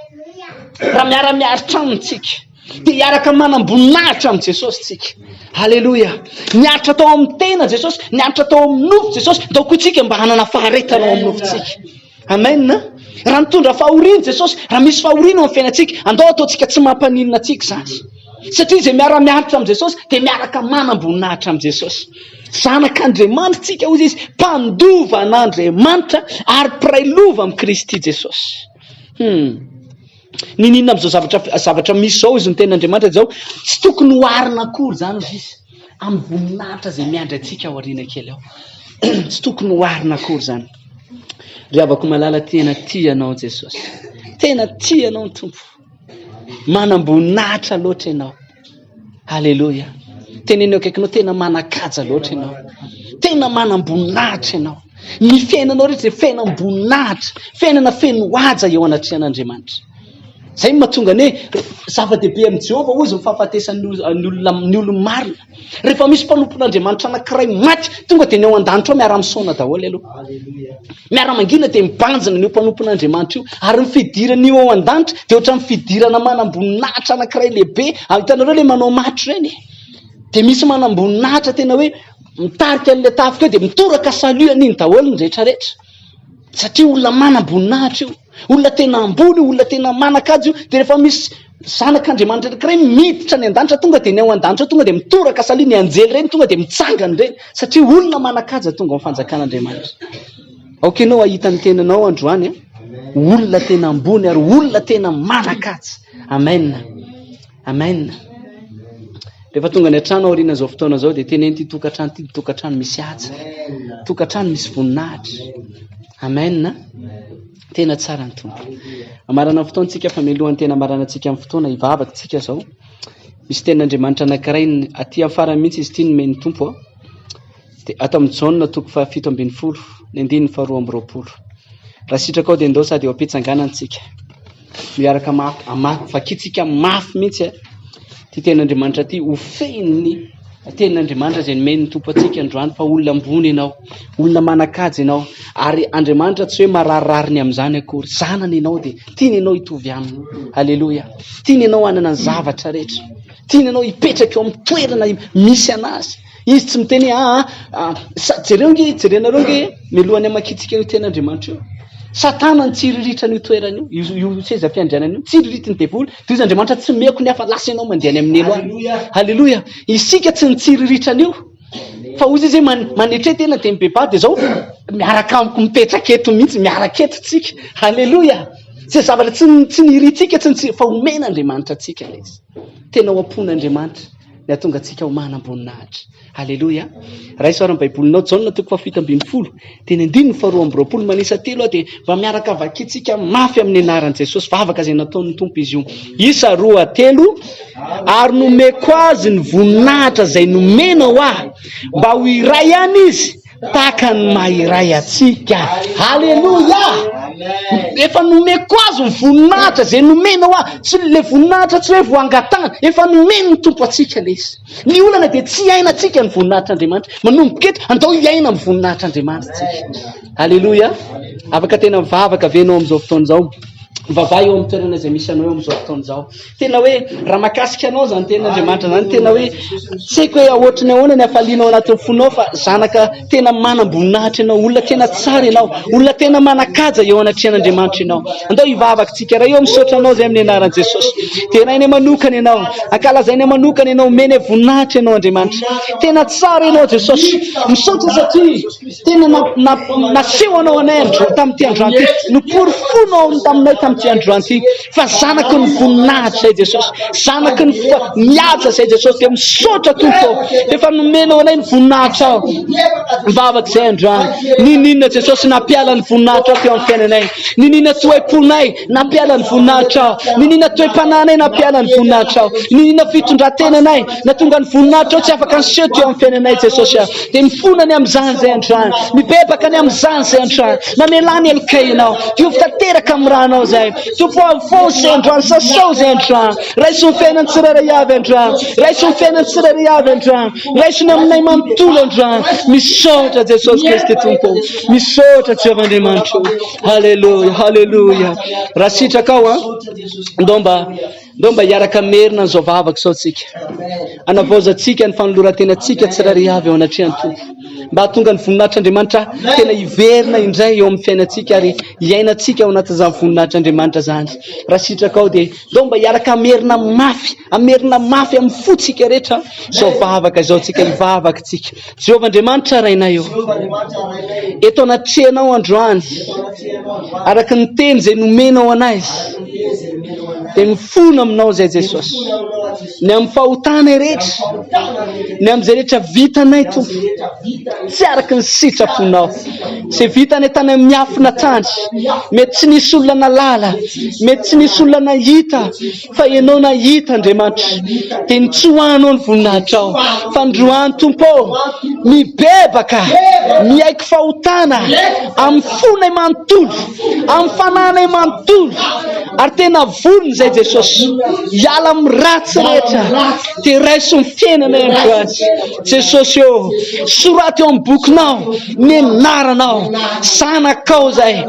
Raha miara-miaritra aminy tsika, dia hiaraka manam-boninahitra amin'i Jesosy tsika. Aleloia! Niaritra tao amin'ny tena Jesosy, niaritra tao amin'ny nofo Jesosy, ndao koa tsika mba hanana faharetana ao amin'ny nofontsika. Amen! Raha nitondra fahoriana Jesosy, raha misy fahoriana ao amin'ny fiainantsika, andao ataontsika tsy mampaninona antsika izany. Satria izay miara-miaritra amin'i Jesosy dia miaraka manam-boninahitra amin'i Jesosy. Zanak'Andriamanitra tsika hoy izy, mpandova an'Andriamanitra ary mpiray lova amin'i Kristy Jesosy. Hmm. Niniana amin'izao zavatra zavatra misy izao izy ny tenin'Andriamanitra izao, tsy tokony hoharina akory izany hoy izy amin'ny voninahitra izay miandry antsika ao aoriana kely ao. Tsy tokony hoharina akory izany. Ry havako malala, tena tia anao Jesosy. Tena tia anao ny Tompo. Manam-boninahitra loatra ianao. Aleloia. Teneno eo akaikinao, tena manan-kaja loatra ianao. Tena manam-boninahitra ianao. Ny fiainanao rehetra dia fiainam-boninahitra, fiainana feno haja eo anatrehan'Andriamanitra. Izay no mahatonga ny hoe zava-dehibe amin'i Jehovah hozy ny fahafatesan'ny olona ny olo-marina. Rehefa misy mpanompon'Andriamanitra anankiray maty, tonga dia ny ao an-danitra ao miara-misaona daholo aloha. Miara-mangina dia mibanjina an'io mpanompon'Andriamanitra io. Ary ny fidiran'io ao an-danitra dia ohatran'ny fidirana manamboninahitra anankiray lehibe. Ary hitanareo ilay manao matso ireny e? Dia misy manamboninahitra tena hoe mitarika an'ilay tafika eo dia mitoraka salut an'iny daholo ny rehetrarehetra. Satria olona manam-boninahitra io. Olona tena ambony io, olona tena manan-kaja io, dia rehefa misy zanak'Andriamanitra anankiray miditra any an-danitra, tonga dia ny ao an-danitra ao tonga dia mitoraka salut, ny anjely ireny tonga dia mitsangana ireny, satria olona manan-kaja tonga ao amin'ny fanjakan'Andriamanitra. Aoka ianao hahita ny tenanao androany, olona tena ambony ary olona tena manan-kaja. Amen. Amen. Rehefa tonga any an-trano aorian'izao fotoana izao dia teneno ity tokantrano ity tokantrano misy haja. Tokantrano misy voninahitra. Amen. Tena tsara ny Tompo. Amarana ny fotoantsika fa mialohan'ny tena amaranantsika amin'ny fotoana hivavaka tsika izao. Misy tenin'Andriamanitra anankiray aty amin'ny farany mihitsy izy ity nomen'ny Tompo. Dia ato amin'ny Jaona toko faha 17, ny andininy faharoa amby roapolo. Raha sitrakao dia ndao sady eo am-pitsanganana tsika. Miaraka mafy, hamaky, vakintsika mafy mihitsy eh. Ity tenin'Andriamanitra ity ho fen'ny tenin'Andriamanitra izay nomen'ny Tompo antsika androany fa olona ambony ianao, olona manan-kaja ianao ary Andriamanitra tsy hoe mararirariny amin'izany akory. Zanany ianao dia tiany ianao hitovy aminy. Aleloia. Tiany ianao hanana ny zavatra rehetra. Tiany ianao hipetraka eo amin'ny toerana misy anazy. Izy tsy miteny hoe aa, ah, jereo nge, jerenareo nge, mialohan'ny hamakiantsika io tenin'Andriamanitra io. Satana nitsiriritra an'io toerana io, io, io seza fiandrianana io, tsiriritin'ny devoly. Dia hoy Andriamanitra, tsy meko ny hafa, lasa ianao mandeha any amin'ny helo any. Haleloia. Isika tsy nitsiriritra an'io. Fa hoy izy hoe manetre tena dia mibebaha dia izao miaraka amiko mipetraka eto mihitsy, miaraka eto tsika. Haleloia. Tsy zavatra tsy tsy nirintsika tsy nitsy fa omen'Andriamanitra antsika ilay izy. Tena ao am-pon'Andriamanitra ny hahatonga antsika ho manam-boninahitra. Aleloia. Raiso ary ny Baibolinao, Jaona toko fahafito ambin'ny folo, teny andininy faharoa amby roapolo, manisa telo aho dia mba miaraka vakintsika mafy amin'ny anaran'i Jesosy. Vavaka izay nataon'ny Tompo izy io. Isa roa telo, ary nomeko azy ny voninahitra izay nomenao ahy, mba ho iray ihany izy, tahaka ny maha iray antsika. Aleloia! Efa nomeko azy ny voninahitra izay nomenao ahy. Tsy le voninahitra tsy hoe voangatahana, efa nomen'ny Tompo antsika ilay izy. Ny olana dia tsy iainantsika ny voninahitr'Andriamanitra. Manomboka eto, andao hiaina amin'ny voninahitr'Andriamanitra tsika. Aleloia! Afaka tena mivavaka ve ianao amin'izao fotoana izao? Mivavaha eo amin'ny toerana izay misy anao eo amin'izao fotoana izao. Tena hoe raha mahakasika anao izany tenin'Andriamanitra izany, tena hoe tsy haiko hoe ahoatry ny ahoana ny hafaliana ao anatin'ny fonao fa zanaka tena manam-boninahitra ianao, olona tena tsara ianao, olona tena manan-kaja eo anatrehan'Andriamanitra ianao. Andao hivavaka tsika. Ray ô, misaotra anao izay amin'ny anaran'i Jesosy. Derainay manokana ianao, ankalazainay manokana ianao, omenay voninahitra ianao Andriamanitra. Tena tsara ianao Jesosy. Misaotra satria tena nasehonao anay andro tamin'ity androany ity, noporofoinao taminay tamin'ity androany ity fa zanaky ny voninahitra izay Jesosy, zanaky ny mihaja izay Jesosy. Dia misaotra Tompo ô, efa nomenao anay ny voninahitrao. Mivavaka izay androany. Niniana Jesosy nampiala ny voninahitrao teo amin'ny fiainanay. Niniana toe-ponay nampiala ny voninahitrao. Niniana toe-panahinay nampiala ny voninahitrao. Niniana fitondran-tenanay natonga ny voninahitrao tsy afaka niseho teo amin'ny fiainanay Jesosy a. Dia mifona ny amin'izany izay androany. Mibebaka ny amin'izany izay androany. Mamelà ny helokay ianao. Diovy tanteraka amin'ny rànao izay. Tompo avoa izay androany. Sasao izay androany. Raiso ny fiainan'ny tsirairay avy androany. Raiso ny fiainan'ny tsirairay avy androany. Raiso ny aminay manontolo androany. Misaotra Jesosy Kristy Tompo. Misaotra Jehovah Andriamanitro. Haleloia, haleloia. Raha sitrakao an, ndao mba ndao mba hiaraka merina an'izao vavaka izao tsika. Anavaozantsika ny fanoloran-tenantsika tsirairay avy eo anatrehan'ny Tompo. Mba hahatonga ny voninahitr'Andriamanitra tena hiverina indray eo amin'ny fiainantsika ary hiainantsika ao anatin'izany voninahitr'Andriamanitra izany. Raha sitrakao dia ndao mba hiaraka hamerina mafy, hamerina mafy amin'ny fontsika rehetra izao vavaka izao tsika, hivavaka tsika. Jehovah Andriamanitra Rainay ô, eto anatrehanao androany, araka ny teny izay nomenao anay, dia mifona aminao izay Jesosy. Ny amin'ny fahotanay rehetra, ny amin'izay rehetra vitanay Tompo, tsy araka ny sitraponao. Izay vitanay tany amin'ny miafina tany, mety tsy nisy olona nalala, mety tsy nisy olona nahita, Fa Ianao nahita, Andriamanitra, dia nitsoahanao ny voninahitrao. Fandroany, Tompo ô, mibebaka, miaiky fahotana amin'ny fonay manontolo, amin'ny fanahinay manontolo, ary tena vonona izay Jesosy, hiala amin'ny ratsy rehetra, dia raiso ny fiainanay androany. Jesosy ô, soraty eo amin'ny bokinao ny anaranao, zanakao izay,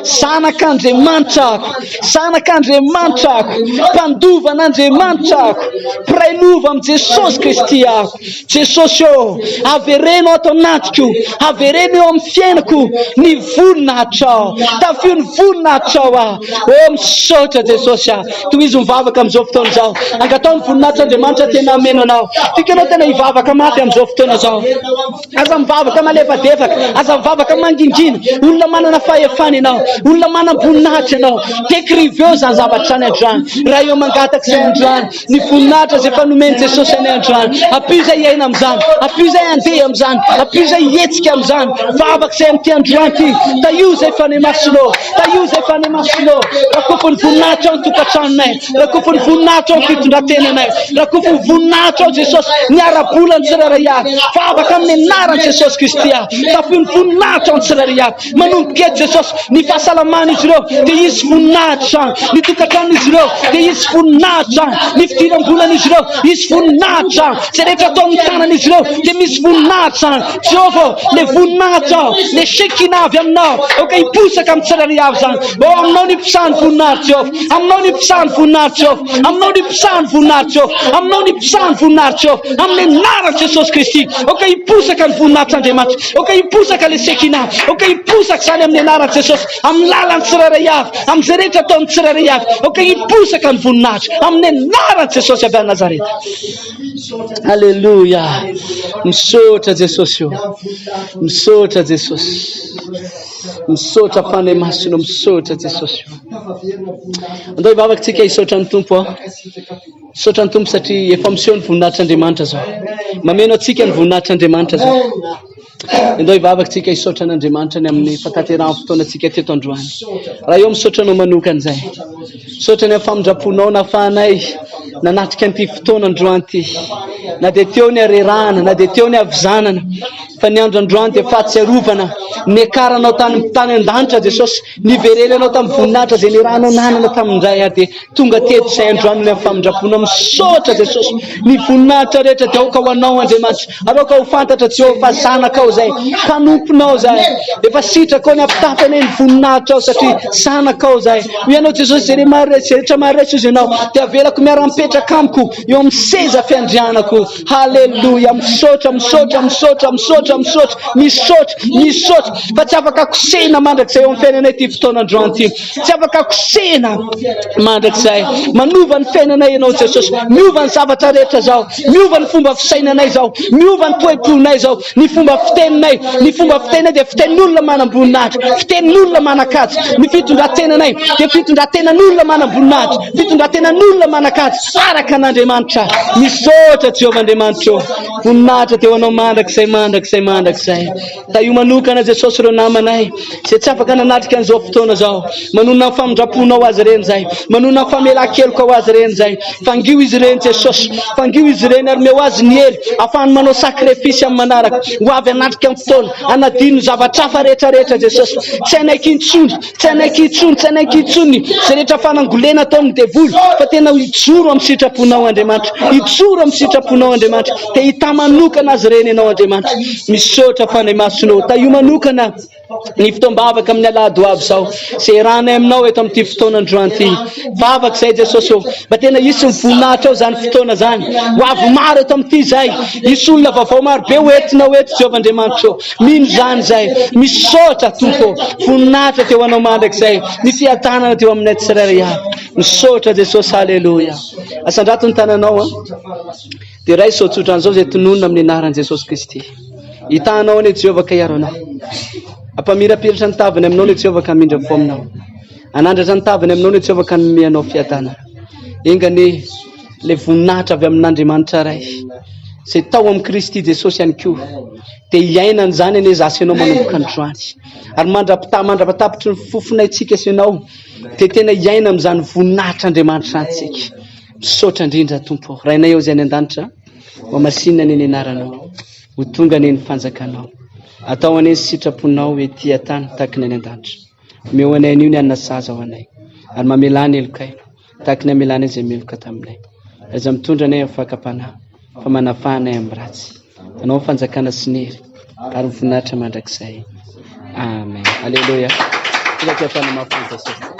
zanak'Andriamanitra ako, zanak'Andriamanitra ako, mpandova an'Andriamanitra ako, mpiray lova amin'i Jesosy Kristy ako. Jesosy ô, avereno ato anatiko, avereno eo amin'ny fiainako ny voninahitrao, tafio ny voninahitrao aho. Ô, misaotra Jesosy ah. Tohizo mivavaka amin'izao fotoana izao. Angataho ny voninahitr'Andriamanitra tena hameno anao. Tiako ianao tena hivavaka mafy amin'izao fotoana izao. Aza mivavaka malefadefaka, aza mivavaka mangingina. Olona manana fahefana ianao, olona manam-boninahitra ianao. Décriveo izany zavatra izany androany. Raha eo mangataka izay androany, ny voninahitra izay efa nomen'i Jesosy anay androany. Ampio izay hiaina amin'izany, ampio izay handeha amin'izany, ampio izay hihetsika amin'izany. Vavaka izay amin'ity androany ity. Tahio izay Fanahy Masina ô. Tahio izay Fanahy Masina ô. Rakofy ny voninahitrao ny tokantranonay. Rakofy ny voninahitrao ny fitondran-tenanay. Rakofy ny voninahitrao Jesosy ny ara-bola ny tsirairay avy. Vavaka amin'ny anaran'i Jesosy Kristy aho. Tafio ny voninahitrao ny tsirairay avy. Manomboka eto Jesosy ny fahasalaman'izy ireo dia hisy voninahitra izany. Ny tokantranon'izy ireo dia hisy voninahitra izany. Ny fidiram-bolan'izy ireo hisy voninahitra izany. Izay rehetra ataon'ny tanan'izy ireo dia misy voninahitra izany. Jehovah ô, le voninahitrao, le Shekinah avy aminao, aoka hiposaka amin'ny tsirairay avy izany. Ô, aminao ny hiposahan'ny voninahitro, Jehovah. Aminao ny hiposahan'ny voninahitro. Jehovah. Aminao ny hiposahan'ny voninahitra Jehovah. Aminao ny hiposahan'ny voninahitra Jehovah. Amin'ny anaran'i Jesosy Kristy. Aoka hiposaka ny voninahitr'Andriamanitra. Aoka hiposaka ilay Shekinah. Aoka hiposaka izany amin'ny anaran'i Jesosy. Amin'ny lalan'ny tsirairay avy. Amin'izay rehetra ataon'ny tsirairay avy. Aoka hiposaka ny voninahitra. Amin'ny anaran'i Jesosy avy any Nazareta. Alléluia. Misaotra Jesosy o. Misaotra Jesosy. Misaotra Fanahy Masina, misaotra Jesosy o. Andao hivavaka tsika hisaotra ny Tompo a. Misaotra ny Tompo satria efa miseho ny voninahitr'Andriamanitra zao. Mameno antsika ny voninahitr'Andriamanitra zao. Andao hivavaka tsika hisaotra an'Andriamanitra ny amin'ny fahatanterahan'ny fotoanantsika teto androany. Raha eo misaotra anao manokana izay. Misaotra ny amin'ny famindram-ponao nahafahanay nanatrika an'ity fotoana androany ity. Na dia teo ny harerahana, na dia teo ny havizanana, fa ny andro androany dia fahatsiarovana niakaranao tany tany an-danitra Jesosy, niverenanao tamin'ny voninahitra izay niarahanao nanana tamin-dRay ary dia Tonga teto izay androany ilay famindram-ponao. Misaotra Jesosy. Ny voninahitra rehetra dia aoka ho anao Andriamanitra. Ary aoka ho fantatra Jehovah fa zanakao izay, mpanomponao izay. Efa sitrakao ny hampitafy anay ny voninahitrao satria zanakao izay. Hoy ianao Jesosy, izay rehetra maharesy hozy ianao dia avelako miara-mipetraka amiko eo amin'ny seza fiandrianako. Haleloia. Misaotra, misaotra, misaotra, misaotra, misaotra, misaotra, misaotra fa tsy afaka kosehina mandrakizay eo amin'ny fiainanay ity fotoana androany ity. Tsy afaka kosehina mandrakizay. Manova ny fiainanay ianao Jesosy. Miova ny zavatra rehetra izao. Miova ny fomba fisainanay izao. Miova ny toe-ponay izao. Ny fomba fiteninay. Ny fomba fiteninay dia fitenin'olona manam-boninahitra. Fitenin'olona manan-kaja. Ny fitondran-tenanay dia fitondran-tenan'olona manam-boninahitra. Fitondran-tenan'olona manan-kaja. Araka an'Andriamanitra. Misaotra Jehovah Andriamanitra ô. Voninahitra dia ho anao mandrakizay mandrakizay mandrakizay. Tahio manokana Jesosy ireo namanay izay tsy afaka nanatrika an'izao fotoana izao. Manonona ny famindram-ponao azy ireny izay. Manonona ny famelan-keloka ho azy ireny izay. Fangio izy ireny Jesosy. Fangio izy ireny ary omeo azy ny hery afahany manao sakrifisy amin'ny manaraka. Ho avy hanatrika ny fotoana. Hanadino ny zavatra hafa rehetra rehetra Jesosy. Tsy hanaiky intsony. Tsy hanaiky intsony, tsy hanaiky intsony izay rehetra fanangolena ataon'ny devoly fa tena hijoro amin'ny sitraponao Andriamanitra. Hijoro amin'ny sitraponao Andriamanitra. Te hitahy manokana azy ireny ianao Andriamanitra. Misaotra Fanahy Masina ô. Tahio manokana ny fotoam-bavaka amin'ny alahady ho avy izao. Izay iarahanay aminao eto amin'ity fotoana androany ity. Vavaka izay Jesosy ô. Mba tena hisy ny voninahitrao izany fotoana izany. Ho avy maro eto amin'ity izay. Hisy olona vaovao maro be ho entinao eto Jehovah Andriamanitra ô. Mino izany izay. Misaotra Tompo ô. Voninahitra teo anao mandrakizay. Ny fiadanana teo aminay tsirairay avy. Misaotra Jesosy. Haleloia. Asandrato ny tananao an. Dia raiso izao tsodrano izao izay tononina amin'ny anaran'i Jesosy Kristy. Hitahanao anie Jehovah ka hiaro anao. Ampamirapiratra ny tavany aminao anie Jehovah ka hamindra fo aminao. Hanandratra ny tavany aminao anie Jehovah ka hanome anao fiadanana. Enga anie ilay voninahitra avy amin'Andriamanitra Ray izay tao amin'i Kristy Jesosy ihany koa dia hiainana izany anie za sy ianao manomboka androany. Ary mandra-pita mandra-patapitry ny fofonaintsika sy ianao dia tena hiaina amin'izany voninahitr'Andriamanitra izany tsika. Misaotra indrindra Tompo. Rainay eo izay any an-danitra, ho masinina anie ny anaranao. Ho tonga anie ny fanjakanao. Atao anie ny sitraponao ety an-tany tahaka ny any an-danitra. Omeo anay anio ny hanina sahaza ho anay. Ary mamelà ny helokay tahaka ny hamelanay izay meloka taminay. Aza mitondra anay amin'ny fakam-panahy, fa manafaha anay amin'ny ratsy. Anao ny fanjakana sy ny hery ary ny voninahitra mandrakizay. Amen. Alléluia. Tonga ty am-panamafy ny Jesosy.